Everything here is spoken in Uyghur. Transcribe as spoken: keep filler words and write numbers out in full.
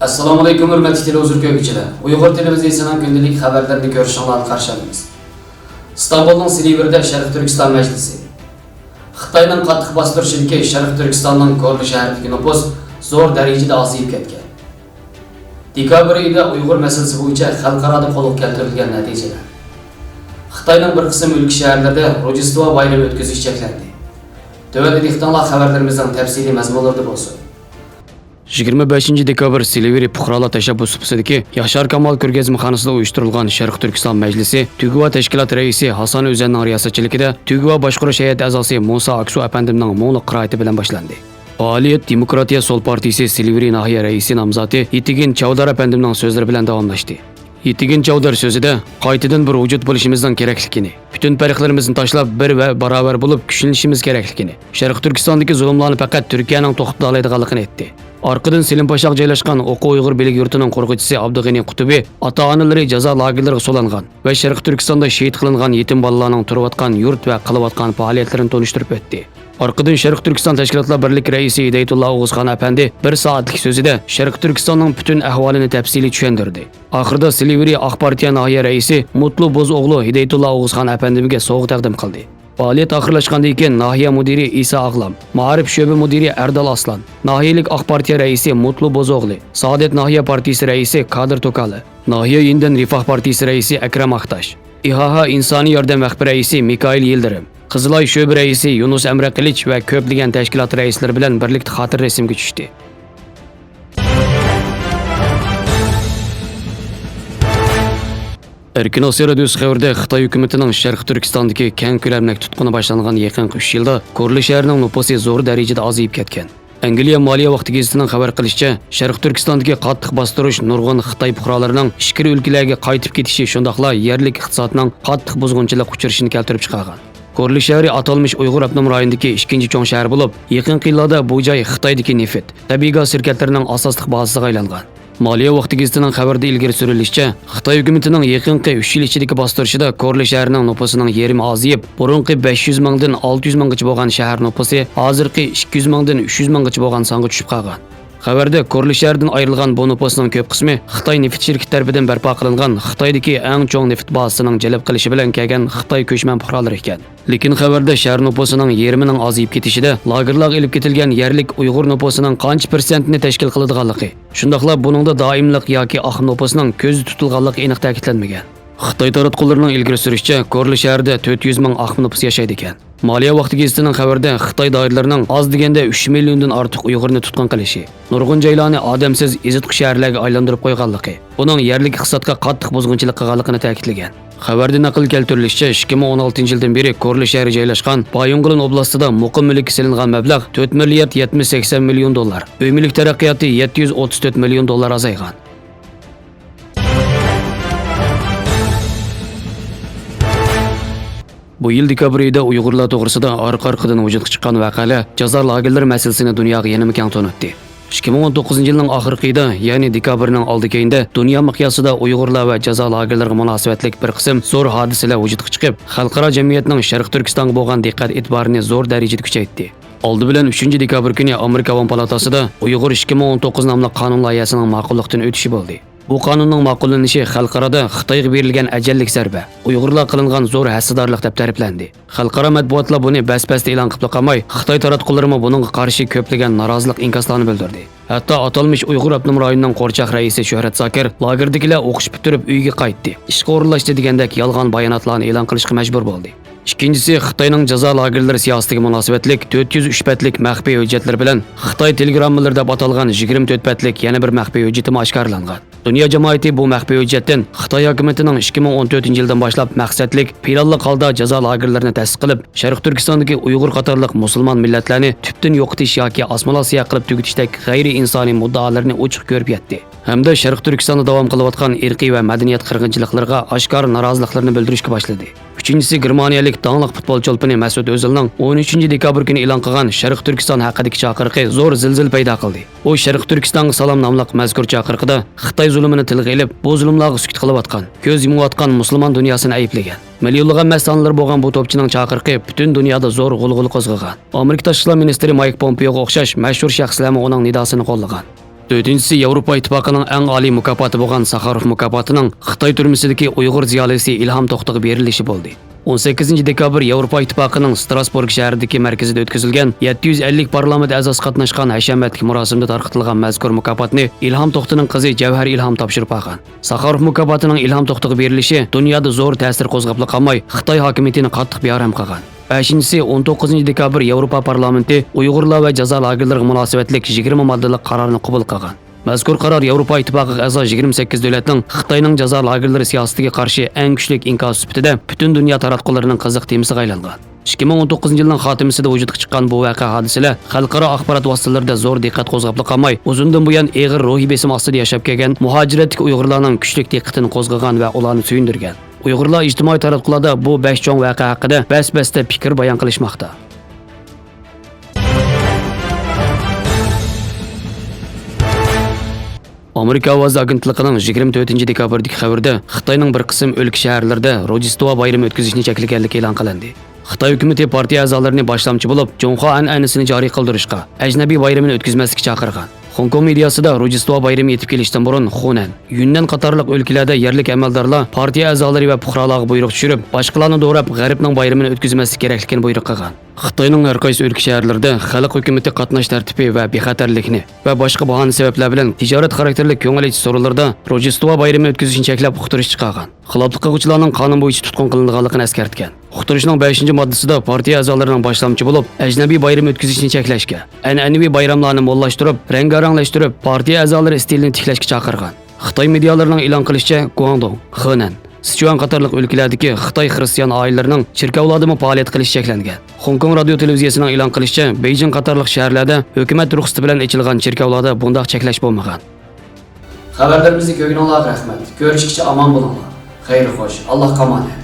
ئەسسالامۇئەلەيكۇم، ھۆرمەتلىك تېلېۋىزور كۆرگۈچىلەر! ئۇيغۇر تېلېۋىزىيىسىنىڭ كۈندىلىك خەۋەرلىرىنى كۆرۈشۈڭلارنى قارشى ئالىمىز. ئىستانبۇلنىڭ سىلىۋرىدە شەرقىي تۈركىستان مەجلىسى. خىتاينىڭ قاتتىق باستۇرۇشىدىكى شەرقىي تۈركىستاننىڭ كورلا شەھىرىدىكى نوپۇس زور دەرىجىدە ئازىيىپ كەتكەن. دېكابىر ئېيىدا ئۇيغۇر مەسىلىسى بويىچە خەلقئارادا قولغا كەلتۈرۈلگەن نەتىجىلەر. خىتاينىڭ بىر قىسىم ئۆلكە شەھەرلىرىدە روژدېستۋا بايرىمى ئۆتكۈزۈش چەكلەندى. تۆۋەندە دىققىتىڭلار خەۋەرلىرىمىزنىڭ تەپسىلىي مەزمۇنلىرىدا بولسۇن. يىگىرمە بەشىنچى دېكابىر سىلىۋرى پۇقرالار تەشەببۇسى سۇپىسىدىكى ياشار كامال كۆرگەزمىخانىسىدا ئۇيۇشتۇرۇلغان شەرقىي تۈركىستان مەجلىسى تۈگۋا تەشكىلات رەئىسى ھاسان ئۆزەننىڭ رىياسەتچىلىكىدە تۈگۋا باشقۇرۇش ھەيئەت ئەزاسى مۇسا ئاكسۇ ئەپەندىمنىڭ مۇڭلۇق قىرائىتى بىلەن باشلاندى. پائالىيەت دېموكراتىيە سول پارتىيىسى سىلىۋرى ناھىيە رەئىسى نامزاتى يېتىگىن چاۋدار ئەپەندىمنىڭ سۆزلىرى بىلەن داۋاملاشتى. يېتىگىن چاۋدار سۆزىدە، قايتىدىن بىر ۋۇجۇد بولۇشىمىزنىڭ كېرەكلىكىنى، پۈتۈن پەرقلىرىمىزنى تاشلاپ، بىر ۋە باراۋەر بولۇپ كۈچلىنىشىمىز كېرەكلىكىنى، شەرقىي تۈركىستاندىكى زۇلۇملارنى پەقەت تۈركىيەنىڭ توختىتالايدىغانلىقىنى ئېيتتى. ئارقىدىن سېلىم پاشاغا جايلاشقان ئوقۇ ئۇيغۇر بىلىك يۇرتىنىڭ قۇرغۇچىسى ئابدۇغېنى قۇتۇبى ئاتا-ئانىلىرى جازا لاگېرلىرىغا سولانغان ۋە شەرقىي تۈركىستاندا شېھىت قىلىنغان يېتىم بالىلارنىڭ تۇرۇۋاتقان يۇرت ۋە قىلىۋاتقان پائالىيەتلىرىنى تونۇشتۇرۇپ ئۆتتى. ئارقىدىن شەرقىي تۈركىستان تەشكىلاتلار بىرلىكى رەئىسى ھىدايەتۇللا ئوغۇزخان ئەپەندى بىر سائەتلىك سۆزىدە شەرقىي تۈركىستاننىڭ پۈتۈن ئەھۋالىنى تەپسىلىي چۈشەندۈردى. ئاخىرىدا سىلىۋرى ئاق پارتىيە ناھىيە رەئىسى مۇتلۇ بوزئوغلۇ ھىدايەتۇللا ئوغۇزخان ئەپەندىمگە سوۋغا تەقدىم قىلدى. پائالىيەت ئاخىرلاشقاندىن كېيىن، ناھىيە مۇدىرى ئىسا ئاغلام، مائارىپ شۆبە مۇدىرى ئەردال ئاسلان، ناھىيەلىك ئاق پارتىيە رەئىسى مۇتلۇ بوزئوغلى، سائادەت ناھىيە پارتىيىسى رەئىسى كادىر توكالى، ناھىيە يېنىدىن رىفاھ پارتىيىسى رەئىسى ئەكرەم ئاكتاش، ئىھاھا ئىنسانىي ياردەم مەخپىي رەئىسى مىكائىل يىلدىرىم، قىزىلاي شۆبە رەئىسى يۇنۇس ئەمرە قىلىچ ۋە كۆپلىگەن تەشكىلات رەئىسلىرى بىلەن بىرلىكتە خاتىرە رەسىمگە چۈشتى. ئەركىن ئاسىيا رادىيوسى خەۋىرىدە، خىتاي ھۆكۈمىتىنىڭ شەرقىي تۈركىستاندىكى كەڭ كۆلەملىك تۇتقۇنى باشلانغان يېقىنقى ئۈچ يىلدا كورلا شەھىرىنىڭ نوپۇسى زور دەرىجىدە ئازىيىپ كەتكەن. ئەنگلىيە مالىيە ۋاقتى گېزىتىنىڭ خەۋەر قىلىشىچە، شەرقىي تۈركىستاندىكى قاتتىق باستۇرۇش نۇرغۇن خىتاي پۇقرالىرىنىڭ ئىچكىرى ئۆلكىلەرگە قايتىپ كېتىشى، شۇنداقلا يەرلىك ئىقتىسادنىڭ قاتتىق بۇزغۇنچىلىققا ئۇچرىشىنى كەلتۈرۈپ چىقارغان. كورلا شەھىرى ئاتالمىش ئۇيغۇر ئاپتونوم رايونىدىكى ئىككىنچى چوڭ شەھەر بولۇپ، يېقىنقى يىللاردا بۇ جاي خىتايدىكى نېفىت، تەبىئىي گاز شىركەتلىرىنىڭ ئاساسلىق بازىسىغا ئايلانغان. مالىيە ۋاقتى گېزىتىنىڭ خەۋىرىدە ئىلگىرى سۈرۈلۈشىچە، خىتاي ھۆكۈمىتىنىڭ يېقىنقى ئۈچ يىل ئىچىدىكى باستۇرۇشىدا كورلا شەھىرىنىڭ نوپۇسىنىڭ يېرىمى ئازىيىپ، بۇرۇنقى بەش يۈز مىڭدىن ئالتە يۈز مىڭغىچە بولغان شەھەر نوپۇسى ھازىرقى ئىككى يۈز مىڭدىن ئۈچ يۈز مىڭغىچە بولغان سانغا چۈشۈپ قالغان. خەۋەردە كورلا شەھىرىدىن ئايرىلغان بۇ نوپۇسنىڭ كۆپ قىسمى خىتاي نېفىت شىركىتى تەرىپىدىن بەرپا قىلىنغان خىتايدىكى ئەڭ چوڭ نېفىت بازىسىنىڭ جەلپ قىلىشى بىلەن كەلگەن خىتاي كۆچمەن پۇقرالىرى ئىكەن. لېكىن خەۋەردە شەھەر نوپۇسىنىڭ يېرىمىنىڭ ئازىيىپ كېتىشىدە لاگېرلارغا ئېلىپ كېتىلگەن يەرلىك ئۇيغۇر نوپۇسىنىڭ قانچە پىرسەنتنى تەشكىل قىلىدىغانلىقى، شۇنداقلا بۇنىڭدا دائىملىق ياكى ئاخىم نوپۇسنىڭ كۆزدە تۇتۇلغانلىقى ئېنىق تەكىتلەنمىگەن. خىتاي تاراتقۇلىرىنىڭ ئىلگىرى سۈرۈشىچە، كورلا شەھىرىدە تۆت يۈز مىڭ ئاخىم نوپۇس ياشايدىكەن. مالىيە ۋاقتى گېزىتىنىڭ خەۋىرىدە خىتاي دائىرىلىرىنىڭ ئاز دېگەندە ئۈچ مىليوندىن ئارتۇق ئۇيغۇرنى تۇتقۇن قىلىشى، نۇرغۇن جايلارنى ئادەمسىز ئېزىتقۇ شەھەرلەرگە ئايلاندۇرۇپ قويغانلىقى، بۇنىڭ يەرلىك ئىقتىسادقا قاتتىق بۇزغۇنچىلىق قىلغانلىقىنى تەكىتلىگەن. خەۋەردە نەقىل كەلتۈرۈلۈشىچە، ئىككى مىڭ ئون ئالتىنچى يىلدىن بېرى كورلا شەھىرى جايلاشقان بايىنغولىن ئوبلاستىدا مۇقىم مۈلۈككە سېلىنغان مەبلەغ تۆت مىليارد يەتمىش سەكسەن مىليون دوللار، ئۆي مۈلۈك تەرەققىياتى يەتتە يۈز ئوتتۇز تۆت مىليون دوللار ئازايغان. بۇ يىل دېكابىر ئېيىدا ئۇيغۇرلار توغرىسىدا ئارقا-ئارقىدىن ۋۇجۇدقا چىققان ۋەقەلەر جازا لاگېرلىرى مەسىلىسىنى دۇنياغا يەنىمۇ كەڭ تونۇتتى. ئىككى مىڭ ئون توققۇزىنچى يىلنىڭ ئاخىرقى ئېيىدا، يەنى دېكابىرنىڭ ئالدى كەينىدە دۇنيا مىقياسىدا ئۇيغۇرلار ۋە جازا لاگېرلىرىغا مۇناسىۋەتلىك بىر قىسىم زور ھادىسىلەر ۋۇجۇدقا چىقىپ، خەلقئارا جەمئىيەتنىڭ شەرقىي تۈركىستانغا بولغان دىققەت ئېتىبارىنى زور دەرىجىدە كۈچەيتتى. ئالدى بىلەن ئۈچىنچى دېكابىر كۈنى ئامېرىكا ئاۋام پالاتاسىدا ئۇيغۇر ئىككى مىڭ ئون توققۇز ناملىق قانۇن لايىھەسىنىڭ ماقۇللۇقتىن ئۆتۈشى بولدى. بۇ قانۇننىڭ ماقۇللىنىشى خەلقئارادا خىتايغا بېرىلگەن ئەجەللىك زەربە، ئۇيغۇرلار قىلىنغان زور ھەسسىدارلىق دەپ تەرىپلەندى. خەلقئارا مەتبۇئاتلار بۇنى بەس-بەستە ئېلان قىلىپلا قالماي، خىتاي تاراتقۇلىرىمۇ بۇنىڭغا قارشى كۆپلىگەن نارازىلىق ئىنكاسلارنى بىلدۈردى. ھەتتا ئاتالمىش ئۇيغۇر ئاپتونوم رايونىنىڭ قورچاق رەئىسى شۆھرەت زاكىر لاگېردىكىلەر ئوقۇش پۈتتۈرۈپ ئۆيىگە قايتتى، ئىشقا ئورۇنلاشتى دېگەندەك يالغان باياناتلارنى ئېلان قىلىشقا مەجبۇر بولدى. ئىككىنچىسى، خىتاينىڭ جازا لاگېرلىرى سىياسىتىگە مۇناسىۋەتلىك تۆت يۈز ئۈچ بەتلىك مەخپىي ھۆججەتلىرى بىلەن خىتاي تېلېگراممىلىرى دەپ ئاتالغان يىگىرمە تۆت بەتلىك يەنە بىر مەخپىي ھۆججىتىمۇ ئاشكارىلانغان. دۇنيا جامائىتى بۇ مەخپىي ھۆججەتتىن خىتاي ھاكىمىيىتىنىڭ ئىككى مىڭ ئون تۆتىنچى يىلدىن باشلاپ مەقسەتلىك، پىلانلىق ھالدا جازا لاگېرلىرىنى تەسىس قىلىپ، شەرقىي تۈركىستاندىكى ئۇيغۇر قاتارلىق مۇسۇلمان مىللەتلەرنى تۈپتىن يوقىتىش ياكى ئاسسىمىلياتسىيە قىلىپ تۈگىتىشتەك غەيرىي ئىنسانىي مۇددىئالىرىنى ئوچۇق كۆرۈپ يەتتى. ھەمدە شەرقىي تۈركىستاندا داۋام قىلىۋاتقان ئىرقىي ۋە مەدەنىيەت قىرغىنچىلىقلىرىغا ئاشكارا نارازىلىقلىرىنى بىلدۈرۈشكە باشلىدى. ئۈچىنچىسى، گېرمانىيەلىك داڭلىق پۇتبول چولپىنى مەسۇت ئۆزىلنىڭ ئون ئۈچىنچى دېكابىر كۈنى ئېلان قىلغان شەرقىي تۈركىستان ھەققىدىكى چاقىرىقى زور زىلزىلە پەيدا قىلدى. ئۇ شەرقىي تۈركىستانغا سالام ناملىق مەزكۇر چاقىرىقىدا خىتاي زۇلۇمىنى تىلغا ئېلىپ، بۇ زۇلۇملارغا سۈكۈت قىلىۋاتقان، كۆز يۇمۇۋاتقان مۇسۇلمان دۇنياسىنى ئەيىبلىگەن. مىليونلىغان مەستانىلىرى بولغان بۇ توپچىنىڭ چاقىرىقى پۈتۈن دۇنيادا زور غۇلغۇلا قوزغىغان. ئامېرىكا تاشقى ئىشلار مىنىستىرى مايك پومپېئوغا ئوخشاش مەشھۇر شەخسلەرمۇ ئۇنىڭ نىداسىنى قوللىغان. تۆتىنچىسى ياۋروپا ئىتتىپاقىنىڭ ئەڭ ئالىي مۇكاپاتى بولغان ساخاروف مۇكاپاتىنىڭ خىتاي تۈرمىسىدىكى ئۇيغۇر زىيالىيسى ئىلھام توختىغا بېرىلىشى بولدى. ئون سەككىزىنچى دېكابىر ياۋروپا ئىتتىپاقىنىڭ ستراسبورگ شەھىرىدىكى مەركىزىدە ئۆتكۈزۈلگەن يەتتە يۈز ئەللىك پارلامېنت ئەزاسى قاتناشقان ھەشەمەتلىك مۇراسىمدا تارقىتىلغان مەزكۇر مۇكاپاتنى ئىلھام توختىنىڭ قىزى جەۋھەر ئىلھام تاپشۇرۇپ ئالغان. ساخاروف مۇكاپاتىنىڭ ئىلھام توختىغا بېرىلىشى دۇنيادا زور تەسىر قوزغاپلا قالماي، خىتاي ھاكىمىيىتىنى قاتتىق بىئارام قىلغان. بەشىنچىسى، ئون توققۇزىنچى دېكابىر ياۋروپا پارلامېنتى ئۇيغۇرلار ۋە جازا لاگېرلىرىغا مۇناسىۋەتلىك يىگىرمە ماددىلىق قارارنى قوبۇل قىلغان. مەزكۇر قارار ياۋروپا ئىتتىپاقىغا ئەزا يىگىرمە سەككىز دۆلەتنىڭ خىتاينىڭ جازا لاگېرلىرى سىياسىتىگە قارشى ئەڭ كۈچلۈك ئىنكاس سۈپىتىدە پۈتۈن دۇنيا تاراتقۇلىرىنىڭ قىزىق تېمىسىغا ئايلانغان. ئىككى مىڭ ئون توققۇزىنچى يىلنىڭ خاتىمىسىدە ۋۇجۇدقا چىققان بۇ ۋەقە ھادىسىلەر خەلقئارا ئاخبارات ۋاسىتىلىرىدا زور دىققەت قوزغاپلا قالماي، ئۇزۇندىن بۇيان ئېغىر روھىي بېسىم ئاستىدا ياشاپ كەلگەن مۇھاجىرەتتىكى ئۇيغۇرلارنىڭ كۈچلۈك دىققىتىنى قوزغىغان ۋە ئۇلارنى سۆيۈندۈرگەن. ئۇيغۇرلار ئىجتىمائىي تاراتقۇلاردا بۇ بەش چوڭ ۋەقە ھەققىدە بەس-بەستە پىكىر بايان قىلىشماقتا. ئامېرىكا ئاۋازى ئاگېنتلىقىنىڭ يىگىرمە تۆتىنچى دېكابىردىكى خەۋىرىدە خىتاينىڭ بىر قىسىم ئۆلكە شەھەرلىرىدە روژدېستۋا بايرىمى ئۆتكۈزۈشنى چەكلىگەنلىكى ئېلان قىلىندى. خىتاي ھۆكۈمىتى پارتىيە ئەزالىرىنى باشلامچى بولۇپ، جۇڭخۇا ئەنئەنىسىنى جارى قىلدۇرۇشقا، ئەجنەبىي بايرىمىنى ئۆتكۈزمەسلىككە چاقىرغان. خوڭكوڭ مېدىياسىدا روژدېستۋا بايرىمى يېتىپ كېلىشتىن بۇرۇن خۇنەن، يۈننەن قاتارلىق ئۆلكىلەردە يەرلىك ئەمەلدارلار پارتىيە ئەزالىرى ۋە پۇقرالارغا بۇيرۇق چۈشۈرۈپ، باشقىلارنى دوراپ، غەربنىڭ بايرىمىنى ئۆتكۈزمەسلىك كېرەكلىكىنى بۇيرۇق قىلغان. خىتاينىڭ ھەر قايسى ئۆلكە شەھەرلىرىدە خەلق ھۆكۈمىتى قاتناش تەرتىپى ۋە بىخەتەرلىكنى ۋە باشقا باھانە سەۋەبلەر بىلەن تىجارەت خاراكتېرلىك كۆڭۈل ئېچىش سورۇنلىرىدا روژدېستۋا بايرىمى ئۆتكۈزۈشنى چەكلەپ ئۇقتۇرۇش چىقارغان. خىلاپلىق قىلغۇچىلارنىڭ قانۇن بويىچە تۇتقۇن قىلىنىدىغانلىقىنى ئەسكەرتكەن. ئۇقتۇرۇشنىڭ بەشىنچى ماددىسىدا پارتىيە ئەزالىرىنىڭ باشلامچى بولۇپ، ئەجنەبىي بايرىمى ئۆتكۈزۈشنى چەكلەشكە، ئەنئەنىۋى بايراملارنى موللاشتۇرۇپ، رەڭگارەڭلەشتۈرۈپ، پارتىيە ئەزالىرى ئىستىلىنى تىكلەشكە چاقىرغان. خىتاي مېدىيالىرىنىڭ ئېلان قىلىشىچە، گۇاڭدۇڭ، خېنەن، سىچۈەن قاتارلىق ئۆلكىلەردىكى خىتاي خىرىستىيان ئائىلىلىرىنىڭ چېركاۋلاردىمۇ پائالىيەت قىلىشى چەكلەنگەن. خوڭكوڭ رادىيو تېلېۋىزىيەسىنىڭ ئېلان قىلىشىچە، بېيجىڭ قاتارلىق شەھەرلەردە ھۆكۈمەت رۇخسىتى بىلەن ئېچىلغان چېركاۋلاردا بۇنداق چەكلەش بولمىغان. خەۋەرلىرىمىزنى كۆرگىنىڭلارغا رەھمەت. كۆرۈشكىچە ئامان بولۇڭلار. خەير خوش. ئاللاھقا ئامانەت.